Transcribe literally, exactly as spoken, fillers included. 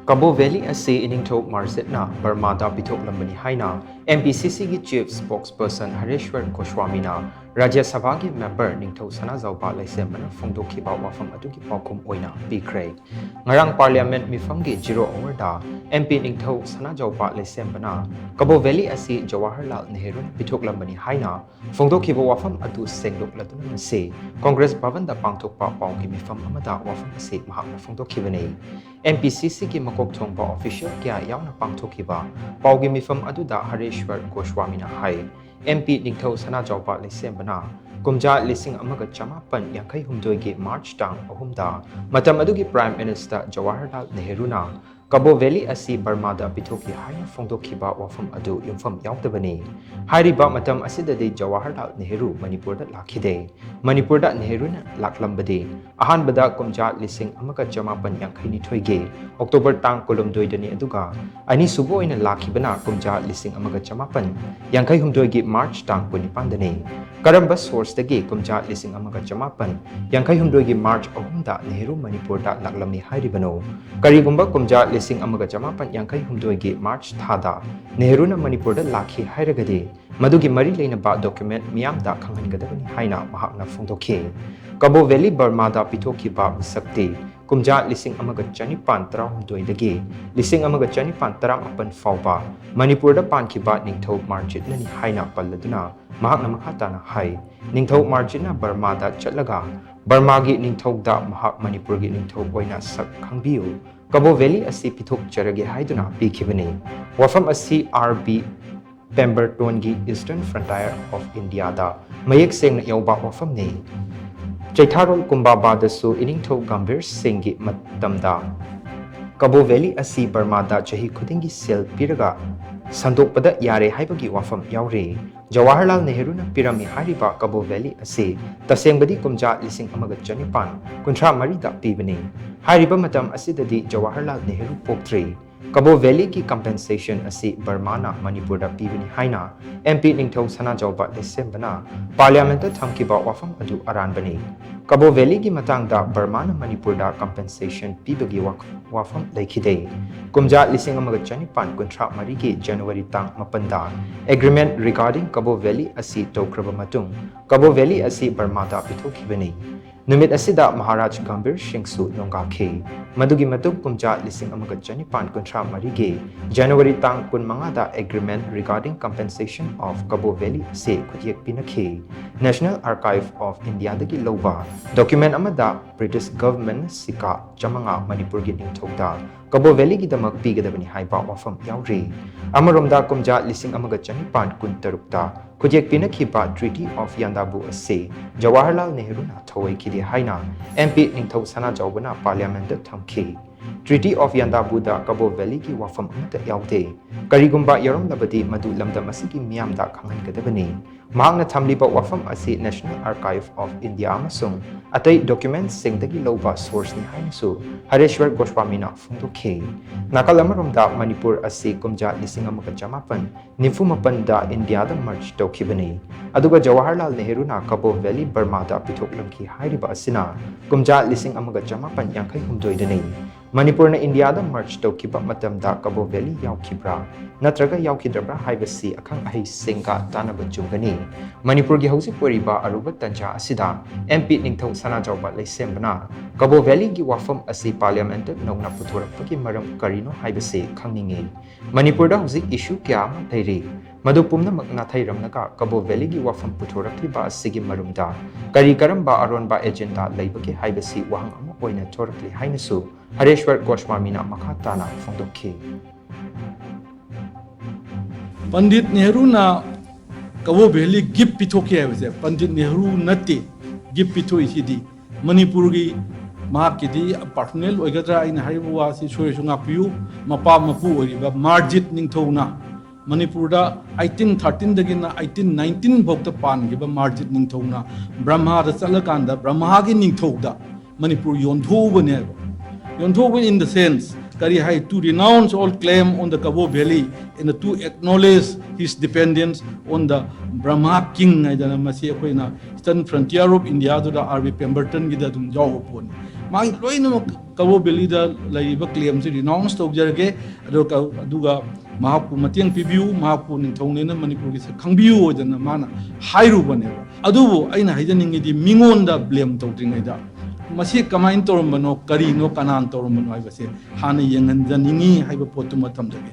ꯀꯕꯣ valley ꯑꯁꯤ ꯏꯅꯤꯡꯊꯧ ꯃꯥꯔꯖꯤꯠꯅ ꯕꯔꯃꯥꯗ ꯄꯤꯊꯣꯛꯂꯝꯕꯅꯤ ꯍꯥꯏꯅ M P C C ꯒꯤ Chief Spokesperson ꯍꯔꯦꯁ꯭ꯋꯔ ꯒꯣꯁ꯭ꯋꯥꯃꯤꯅ ꯔꯥꯖ꯭ꯌ ꯁꯚꯥꯒꯤ member ꯅꯤꯡꯊꯧ ꯁꯅꯥꯖꯥꯎꯕ ꯂꯩꯁꯦꯝꯕꯅ ꯐꯣꯡꯗꯣꯛꯈꯤꯕ ꯋꯥꯐꯝ ꯑꯗꯨꯒꯤ ꯄꯥꯎꯈꯨꯝ ꯑꯣꯏꯅ ꯄꯤꯈ꯭ꯔꯦ꯫ ꯉꯔꯥꯡ Parliament ꯃꯤꯐꯝꯒꯤ zero hour ꯗ M P ꯅꯤꯡꯊꯧ ꯁꯅꯥꯖꯥꯎꯕ ꯂꯩꯁꯦꯝꯕꯅ ꯀꯕꯣ ꯚꯦꯂꯤ ꯑꯁꯤ ꯖꯋꯥꯍꯔꯂꯥꯜ ꯅꯦꯍꯔꯨꯅ ꯄꯤꯊꯣꯛꯂꯝꯕꯅꯤ ꯍꯥꯏꯅ ꯐꯣꯡꯗꯣꯛꯈꯤꯕ ꯋꯥꯐꯝ ꯑꯗꯨ ꯁꯦꯡꯗꯣꯛꯂꯗꯨꯅ ꯉꯁꯤ Congress ꯚꯕꯟꯗ ꯄꯥꯡꯊꯣꯛꯄ ꯄꯥꯎꯒꯤ ꯃꯤꯐꯝ ꯑꯃꯗ ꯋꯥꯐꯝ ꯑꯁꯤ ꯃꯍꯥꯛꯅ ꯐꯣꯡꯗꯣꯛꯈꯤꯕꯅꯤ꯫ M P C C ꯒꯤ ꯃꯀꯣꯛ ꯊꯣꯡꯕ official ꯀꯌꯥ ꯌꯥꯎꯅ ꯄꯥꯡꯊꯣꯛꯈꯤꯕ ꯄꯥꯎꯒꯤ ꯃꯤꯐꯝ ꯑꯗꯨꯗ ꯍꯔꯦꯁ꯭ꯋꯔ ꯒꯣꯁ꯭ꯋꯥꯃꯤꯅ ꯍꯥꯏ, M P ꯅꯤꯡꯊꯧ ꯁꯅꯥꯖꯥꯎꯕ ꯂꯩꯁꯦꯝꯕꯅ ꯀꯨꯝꯖꯥ ꯂꯤꯁꯤꯡ ꯑꯃꯒ ꯆꯃꯥꯄꯟ ꯌꯥꯡꯈꯩ ꯍꯨꯝꯗꯣꯏꯒꯤ March ꯇꯥꯡ ꯑꯍꯨꯝꯗ ꯃꯇꯝ ꯑꯗꯨꯒꯤ Prime Minister ꯖꯋꯥꯍꯔꯂꯥꯜ ꯅꯦꯍꯔꯨꯅ ꯀꯕꯣ ꯚꯦꯂꯤ ꯑꯁꯤ ꯕꯔꯃꯥꯗ ꯄꯤꯊꯣꯛꯈꯤ ꯍꯥꯏꯅ ꯐꯣꯡꯗꯣꯛꯈꯤꯕ ꯋꯥꯐꯝ ꯑꯗꯨ ꯌꯨꯝꯐꯝ ꯌꯥꯎꯗꯕꯅꯤ꯫ ꯍꯥꯏꯔꯤꯕ ꯃꯇꯝ ꯑꯁꯤꯗꯗꯤ ꯖꯋꯥꯍꯔꯂꯥꯜ ꯅꯦꯍꯔꯨ ꯃꯅꯤꯄꯨꯔꯗ ꯂꯥꯛꯈꯤꯗꯦ꯫ ꯃꯅꯤꯄꯨꯔꯗ ꯅꯦꯍꯔꯨꯅ ꯂꯥꯛꯂꯝꯕꯗꯤ ꯑꯍꯥꯟꯕꯗ ꯀꯨꯝꯖꯥ ꯂꯤꯁꯤꯡ ꯑꯃꯒ ꯆꯃꯥꯄꯟ ꯌꯥꯡꯈꯩ ꯅꯤꯊꯣꯏꯒꯤ October ꯇꯥꯡ ꯀꯨꯟꯍꯨꯝꯗꯣꯏꯗꯅꯤ, ꯑꯗꯨꯒ ꯑꯅꯤꯁꯨꯕ ꯑꯣꯏꯅ ꯂꯥꯛꯈꯤꯕꯅ ꯀꯨꯝꯖꯥ ꯂꯤꯁꯤꯡ ꯑꯃꯒ ꯆꯃꯥꯄꯟ ꯌꯥꯡꯈꯩ ꯍꯨꯝꯗꯣꯏꯒꯤ March ꯇꯥꯡ ꯀꯨꯟꯅꯤꯄꯥꯟꯗꯅꯤ꯫ ꯀꯔꯝꯕ source ꯇꯒꯤ ꯀꯨꯝꯖꯥ ꯂꯤꯁꯤꯡ ꯑꯃꯒ ꯆꯃꯥꯄꯟ ꯌꯥꯡꯈꯩ ꯍꯨꯝꯗꯣꯏꯒꯤ March ꯑꯍꯨꯝꯗ ꯅꯦꯍꯔꯨ ꯃꯅꯤꯄꯨꯔꯗ ꯂꯥꯛꯂꯝꯃꯤ ꯍꯥꯏꯔꯤꯕꯅꯣ? ꯀꯔꯤꯒꯨꯝꯕ ꯀꯨꯝꯖꯥ ꯂꯤꯁꯤꯡ ꯑꯃꯒ ꯆꯃꯥꯄꯟ ꯌꯥꯡꯈꯩ ꯍꯨꯝꯗꯣꯏꯒꯤ March ꯊꯥꯗ ꯅꯦꯍꯔꯨꯅ ꯃꯅꯤꯄꯨꯔꯗ ꯂꯥꯛꯈꯤ ꯍꯥꯏꯔꯒꯗꯤ, ꯃꯗꯨꯒꯤ ꯃꯔꯤ ꯂꯩꯅꯕ document ꯃꯤꯌꯥꯝꯗ ꯈꯪꯍꯟꯒꯗꯕꯅꯤ ꯍꯥꯏꯅ ꯃꯍꯥꯛꯅ ꯐꯣꯡꯗꯣꯛꯈꯤ꯫ ꯀꯕꯣ ꯚꯦꯂꯤ ꯕꯔꯃꯥꯗ ꯄꯤꯊꯣꯛꯈꯤꯕ ꯃꯤꯁꯛꯇꯤ ꯀꯨꯝꯖꯥ ꯂꯤꯁꯤꯡ ꯑꯃꯒ ꯆꯅꯤꯄꯥꯟ ꯇꯔꯥꯍꯨꯝꯗꯣꯏꯗꯒꯤ ꯂꯤꯁꯤꯡ ꯑꯃꯒ ꯆꯅꯤꯄꯥꯟ ꯇꯔꯥꯃꯥꯄꯟ ꯐꯥꯎꯕ ꯃꯅꯤꯄꯨꯔꯗ ꯄꯥꯟꯈꯤꯕ ꯅꯤꯡꯊꯧ ꯃꯥꯔꯖꯤꯠꯅꯅꯤ ꯍꯥꯏꯅ ꯄꯜꯂꯗꯨꯅ ꯃꯍꯥꯛꯅ ꯃꯈꯥ ꯇꯥꯅ ꯍꯥꯏ, ꯅꯤꯡꯊꯧ ꯃꯥꯔꯖꯤꯠꯅ ꯕꯔꯃꯥꯗ ꯆꯠꯂꯒ ꯕꯔꯃꯥꯒꯤ ꯅꯤꯡꯊꯧꯗ ꯃꯍꯥꯛ ꯃꯅꯤꯄꯨꯔꯒꯤ ꯅꯤꯡꯊꯧ ꯑꯣꯏꯅ ꯁꯛ ꯈꯪꯕꯤꯌꯨ, ꯀꯕꯣ ꯚꯦꯂꯤ ꯑꯁꯤ ꯄꯤꯊꯣꯛꯆꯔꯒꯦ ꯍꯥꯏꯗꯨꯅ ꯄꯤꯈꯤꯕꯅꯤ꯫ ꯋꯥꯐꯝ ꯑꯁꯤ R B Pembertonꯒꯤ Eastern Frontier of Indiaꯗ ꯃꯌꯦꯛ ꯁꯦꯡꯅ ꯌꯥꯎꯕ ꯋꯥꯐꯝꯅꯤ꯫ ꯆꯩꯊꯥꯔꯣꯜ ꯀꯨꯝꯕꯥꯕꯥꯗꯁꯨ ꯏꯅꯤꯡꯊꯧ ꯒꯝꯚꯤꯔ ꯁꯤꯡꯒꯤ ꯃꯇꯝꯗ ꯀꯕꯣ ꯚꯦꯂꯤ ꯑꯁꯤ ꯕꯔꯃꯥꯗ ꯆꯍꯤ ꯈꯨꯗꯤꯡꯒꯤ ꯁꯦꯜ ꯄꯤꯔꯒ ꯁꯟꯗꯣꯛꯄꯗ ꯌꯥꯔꯦ ꯍꯥꯏꯕꯒꯤ ꯋꯥꯐꯝ ꯌꯥꯎꯔꯤ꯫ ꯖꯋꯥꯍꯔꯂꯥꯜ ꯅꯦꯍꯔꯨꯅ ꯄꯤꯔꯝꯃꯤ ꯍꯥꯏꯔꯤꯕ ꯀꯕꯣ ꯚꯦꯂꯤ ꯑꯁꯤ ꯇꯁꯦꯡꯕꯗꯤ ꯀꯨꯝꯖꯥ ꯂꯤꯁꯤꯡ ꯑꯃꯒ ꯆꯅꯤꯄꯥꯟ ꯀꯨꯟꯊ꯭ꯔꯥ ꯃꯔꯤꯗ ꯄꯤꯕꯅꯤ꯫ ꯍꯥꯏꯔꯤꯕ ꯃꯇꯝ ꯑꯁꯤꯗꯗꯤ ꯖꯋꯥꯍꯔꯂꯥꯜ ꯅꯦꯍꯔꯨ ꯄꯣꯛꯇ꯭ꯔꯤ꯫ ꯀꯕꯣ ꯚꯦꯂꯤꯒꯤ ꯀꯝꯄꯦꯟꯁꯦꯁꯟ ꯑꯁꯤ ꯕꯔꯃꯥꯅ ꯃꯅꯤꯄꯨꯔꯗ ꯄꯤꯕꯅꯤ ꯍꯥꯏꯅ ꯑꯦꯝ ꯄꯤ ꯅꯤꯡꯊꯧ ꯁꯅꯥꯖꯥꯎꯕ ꯂꯩꯁꯦꯝꯕꯅ ꯄꯥꯔꯂꯤꯌꯥꯃꯦꯟꯠꯇ ꯊꯝꯈꯤꯕ ꯋꯥꯐꯝ ꯑꯗꯨ ꯑꯔꯥꯟꯕꯅꯤ꯫ ꯀꯕꯣ ꯚꯦꯂꯤꯒꯤ ꯃꯇꯥꯡꯗ ꯕꯔꯃꯥꯅ ꯃꯅꯤꯄꯨꯔꯗ ꯀꯝꯄꯦꯟꯁꯦꯁꯟ ꯄꯤꯕꯒꯤ ꯋꯥ-, ꯋꯥꯐꯝ ꯂꯩꯈꯤꯗꯦ꯫ ꯀꯨꯝꯖꯥ ꯂꯤꯁꯤꯡ ꯑꯃꯒ ꯆꯅꯤꯄꯥꯟ ꯀꯨꯟꯊ꯭ꯔꯥ ꯃꯔꯤꯒꯤ ꯖꯅꯋꯥꯔꯤ ꯇꯥꯡ ꯃꯥꯄꯟꯗ Agreement Regarding Kabo Valley ꯑꯁꯤ ꯇꯧꯈ꯭ꯔꯕ ꯃꯇꯨꯡ, ꯀꯕꯣ ꯚꯦꯂꯤ ꯑꯁꯤ ꯕꯔꯃꯥꯗ ꯄꯤꯊꯣꯛꯈꯤꯕꯅꯤ꯫ ꯅꯨꯃꯤꯠ ꯑꯁꯤꯗ ꯃꯍꯥꯔꯥꯖ ꯒꯝꯚꯤꯔ ꯁꯤꯡꯁꯨ ꯅꯣꯡꯒꯥꯈꯤ꯫ ꯃꯗꯨꯒꯤ ꯃꯇꯨꯡ ꯀꯨꯝꯖꯥ ꯂꯤꯁꯤꯡ ꯑꯃꯒ ꯆꯅꯤꯄꯥꯟ ꯀꯨꯟꯊ꯭ꯔꯥ ꯃꯔꯤꯒꯤ ꯖꯅꯋꯥꯔꯤ ꯇꯥꯡ ꯀꯨꯟꯃꯉꯥꯗ Agreement Regarding Compensation of Kabo Valley ꯑꯁꯤ ꯈꯨꯠꯌꯦꯛ ꯄꯤꯅꯈꯤ꯫ National Archive of Indiaꯗꯒꯤ ꯂꯧꯕ document ꯑꯃꯗ British government ꯁꯤꯀꯥ ꯆꯥꯃꯉꯥ ꯃꯅꯤꯄꯨꯔꯒꯤ ꯅꯤꯡꯊꯧꯗ ꯀꯕꯣ ꯚꯦꯂꯤꯒꯤꯗꯃꯛ ꯄꯤꯒꯗꯕꯅꯤ ꯍꯥꯏꯕ ꯋꯥꯐꯝ ꯌꯥꯎꯔꯤ꯫ ꯑꯃꯔꯣꯝꯗ ꯀꯨꯝꯖꯥ ꯂꯤꯁꯤꯡ ꯑꯃꯒ ꯆꯅꯤꯄꯥꯟ ꯀꯨꯟꯇꯔꯨꯛꯇ ꯈꯨꯠꯌꯦꯛ ꯄꯤꯅꯈꯤꯕ Treaty of ꯌꯥꯟꯗꯥꯕꯨ ꯑꯁꯤ ꯖꯋꯥꯍꯔꯂꯥꯜ ꯅꯦꯍꯔꯨꯅ ꯊꯧꯑꯣꯏꯈꯤꯗꯦ ꯍꯥꯏꯅ ꯑꯦꯝ ꯄꯤ ꯅꯤꯡꯊꯧ ꯁꯅꯥꯖꯥꯎꯕꯅ ꯄꯥꯔꯂꯤꯌꯥꯃꯦꯟꯠꯇ ꯊꯝꯈꯤ꯫ Treaty of ꯌꯥꯟꯗꯥꯕꯨꯗ ꯀꯕꯣ ꯚꯦꯂꯤꯒꯤ ꯋꯥꯐꯝ ꯑꯃꯠꯇ ꯌꯥꯎꯗꯦ꯫ ꯀꯔꯤꯒꯨꯝꯕ ꯌꯥꯎꯔꯝꯂꯕꯗꯤ ꯃꯗꯨ ꯂꯝꯗꯝ ꯑꯁꯤꯒꯤ ꯃꯤꯌꯥꯝꯗ ꯈꯪꯍꯟꯒꯗꯕꯅꯤ꯫ ꯃꯍꯥꯛꯅ ꯊꯝꯂꯤꯕ ꯋꯥꯐꯝ ꯑꯁꯤ National Archive of India ꯑꯃꯁꯨꯡ ꯑꯇꯩ documentꯁꯤꯡꯗꯒꯤ ꯂꯧꯕ sourceꯅꯤ ꯍꯥꯏꯅꯁꯨ ꯍꯔꯦꯁ꯭ꯋꯔ ꯒꯣꯁ꯭ꯋꯥꯃꯤꯅ ꯐꯣꯡꯗꯣꯛꯈꯤ꯫ ꯅꯥꯀꯜ ꯑꯃꯔꯣꯝꯗ ꯃꯅꯤꯄꯨꯔ ꯑꯁꯤ ꯀꯨꯝꯖꯥ ꯂꯤꯁꯤꯡ ꯑꯃꯒ ꯆꯃꯥꯄꯟ ꯅꯤꯐꯨ ꯃꯥꯄꯟꯗ ꯏꯟꯗꯤꯌꯥꯗ merge ꯇꯧꯈꯤꯕꯅꯤ꯫ ꯑꯗꯨꯒ ꯖꯋꯥꯍꯔꯂꯥꯜ ꯅꯦꯍꯔꯨꯅ ꯀꯕꯣ ꯚꯦꯂꯤ ꯕꯔꯃꯥꯗ ꯄꯤꯊꯣꯛꯂꯝꯈꯤ ꯍꯥꯏꯔꯤꯕ ꯑꯁꯤꯅ ꯀꯨꯝꯖꯥ ꯂꯤꯁꯤꯡ ꯑꯃꯒ ꯆꯃꯥꯄꯟ ꯌꯥꯡꯈꯩ ꯍꯨꯝꯗꯣꯏꯗꯅꯤ꯫ ꯃꯅꯤꯄꯨꯔꯅ ꯏꯟꯗꯤꯌꯥꯗ merge ꯇꯧꯈꯤꯕ ꯃꯇꯝꯗ ꯀꯕꯣ ꯚꯦꯂꯤ ꯌꯥꯎꯈꯤꯕ꯭ꯔꯥ ꯅꯠꯇ꯭ꯔꯒ ꯌꯥꯎꯈꯤꯗ꯭ꯔꯕ꯭ꯔꯥ ꯍꯥꯏꯕꯁꯤ ꯑꯈꯪ ꯑꯍꯩꯁꯤꯡꯒ ꯇꯥꯟꯅꯕ ꯆꯨꯝꯒꯅꯤ꯫ ꯃꯅꯤꯄꯨꯔꯒꯤ ꯍꯧꯖꯤꯛ ꯑꯣꯏꯔꯤꯕ ꯑꯔꯨꯕ ꯇꯟꯖꯥ ꯑꯁꯤꯗ ꯑꯦꯝ ꯄꯤ ꯅꯤꯡꯊꯧ ꯁꯅꯥꯖꯥꯎꯕ ꯂꯩꯁꯦꯝꯕꯅ ꯀꯕꯣ ꯚꯦꯂꯤꯒꯤ ꯋꯥꯐꯝ ꯑꯁꯤ ꯄꯥꯔꯂꯤꯌꯥꯃꯦꯟꯠꯇ ꯅꯧꯅ ꯄꯨꯊꯣꯔꯛꯄꯒꯤ ꯃꯔꯝ ꯀꯔꯤꯅꯣ ꯍꯥꯏꯕꯁꯤ ꯈꯪꯅꯤꯡꯏ꯫ ꯃꯅꯤꯄꯨꯔꯗ ꯍꯧꯖꯤꯛ issue ꯀꯌꯥ ꯑꯃ ꯂꯩꯔꯤ꯫ ꯃꯗꯨ ꯄꯨꯝꯅꯃꯛ ꯅꯥꯊꯩꯔꯝꯂꯒ ꯀꯕꯣ ꯚꯦꯂꯤꯒꯤ ꯋꯥꯐꯝ ꯄꯨꯊꯣꯔꯛꯂꯤꯕ ꯑꯁꯤꯒꯤ ꯃꯔꯨꯝꯗ ꯀꯔꯤ ꯀꯔꯝꯕ ꯑꯔꯣꯟꯕ agenda ꯂꯩꯕꯒꯦ ꯍꯥꯏꯕꯁꯤ ꯋꯥꯍꯪ ꯑꯃ ꯑꯣꯏꯅ ꯊꯣꯔꯛꯂꯤ ꯍꯥꯏꯅꯁꯨ ꯍꯔꯦꯁ꯭ꯋꯔ ꯒꯣꯁ꯭ꯋꯥꯃꯤꯅ ꯃꯈꯥ ꯇꯥꯅ ꯐꯣꯡꯗꯣꯛꯈꯤ꯫ ꯄꯟꯗꯤꯠ ꯅꯦꯍꯔꯨꯅ ꯀꯕꯣ ꯚꯦꯂꯤ gift ꯄꯤꯊꯣꯛꯈꯤ ꯍꯥꯏꯕꯁꯦ ꯄꯟꯗꯤꯠ ꯅꯦꯍꯔꯨ ꯅꯠꯇꯦ꯫ Gift ꯄꯤꯊꯣꯛꯏꯁꯤꯗꯤ ꯃꯅꯤꯄꯨꯔꯒꯤ, ꯃꯍꯥꯛꯀꯤꯗꯤ personal ꯑꯣꯏꯒꯗ꯭ꯔꯥ ꯑꯩꯅ ꯍꯥꯏꯔꯤꯕ ꯋꯥꯁꯤ ꯁꯣꯏꯔꯁꯨ ꯉꯥꯛꯄꯤꯌꯨ, ꯃꯄꯥ ꯃꯄꯨ ꯑꯣꯏꯔꯤꯕ ꯃꯥꯔꯖꯤꯠ ꯅꯤꯡꯊꯧꯅ ꯃꯅꯤꯄꯨꯔꯗ eighteen thirteen ꯗꯒꯤꯅ eighteen nineteen ꯐꯥꯎꯗ ꯄꯥꯟꯈꯤꯕ ꯃꯥꯔꯖꯤꯠ ꯅꯤꯡꯊꯧꯅ ꯕ꯭ꯔꯍꯃꯥꯗ ꯆꯠꯂꯀꯥꯟꯗ ꯕ꯭ꯔꯍꯃꯥꯒꯤ ꯅꯤꯡꯊꯧꯗ ꯃꯅꯤꯄꯨꯔ ꯌꯣꯟꯊꯣꯛꯎꯕꯅꯦꯕ꯫ ꯌꯣꯟꯊꯣꯛꯎꯕ in the sense ꯀꯔꯤ ꯍꯥꯏ, "To renounce all claim on the Kabo Valley and to acknowledge his dependence on the Brahma King" ꯍꯥꯏꯗꯅ, ꯃꯁꯤ ꯑꯩꯈꯣꯏꯅ Eastern Frontier of India ꯗꯨꯗ ꯑꯥꯔ ꯕꯤ ꯄꯦꯝꯕꯔꯇꯟꯒꯤꯗ ꯑꯗꯨꯝ ꯌꯥꯎꯕ ꯄꯣꯠꯅꯤ꯫ ꯃꯥꯒꯤ ꯂꯣꯏꯅꯃꯛ ꯀꯕꯣ ꯚꯦꯂꯤꯗ ꯂꯩꯔꯤꯕ ꯀ꯭ꯂꯦꯝꯁꯤ ꯔꯤꯅꯥꯎꯟꯁ ꯇꯧꯖꯔꯒꯦ, ꯑꯗꯨꯒ, ꯑꯗꯨꯒ ꯃꯍꯥꯛꯄꯨ ꯃꯇꯦꯡ ꯄꯤꯕꯤꯌꯨ, ꯃꯍꯥꯛꯄꯨ ꯅꯤꯡꯊꯧꯅꯦꯅ ꯃꯅꯤꯄꯨꯔꯒꯤ ꯁꯛ ꯈꯪꯕꯤꯌꯨ ꯍꯥꯏꯗꯅ ꯃꯥꯅ ꯍꯥꯏꯔꯨꯕꯅꯦꯕ꯫ ꯑꯗꯨꯕꯨ ꯑꯩꯅ ꯍꯥꯏꯖꯅꯤꯡꯉꯤꯗꯤ, ꯃꯤꯉꯣꯟꯗ ꯕ꯭ꯂꯦꯝ ꯇꯧꯗ꯭ꯔꯤꯉꯩꯗ ꯃꯁꯤ ꯀꯃꯥꯏꯅ ꯇꯧꯔꯝꯕꯅꯣ, ꯀꯔꯤꯅꯣ, ꯀꯅꯥꯅ ꯇꯧꯔꯝꯕꯅꯣ ꯍꯥꯏꯕꯁꯦ ꯍꯥꯟꯅ ꯌꯦꯡꯍꯟꯖꯅꯤꯡꯉꯤ ꯍꯥꯏꯕ ꯄꯣꯠꯇꯨꯃ ꯊꯝꯖꯒꯦ꯫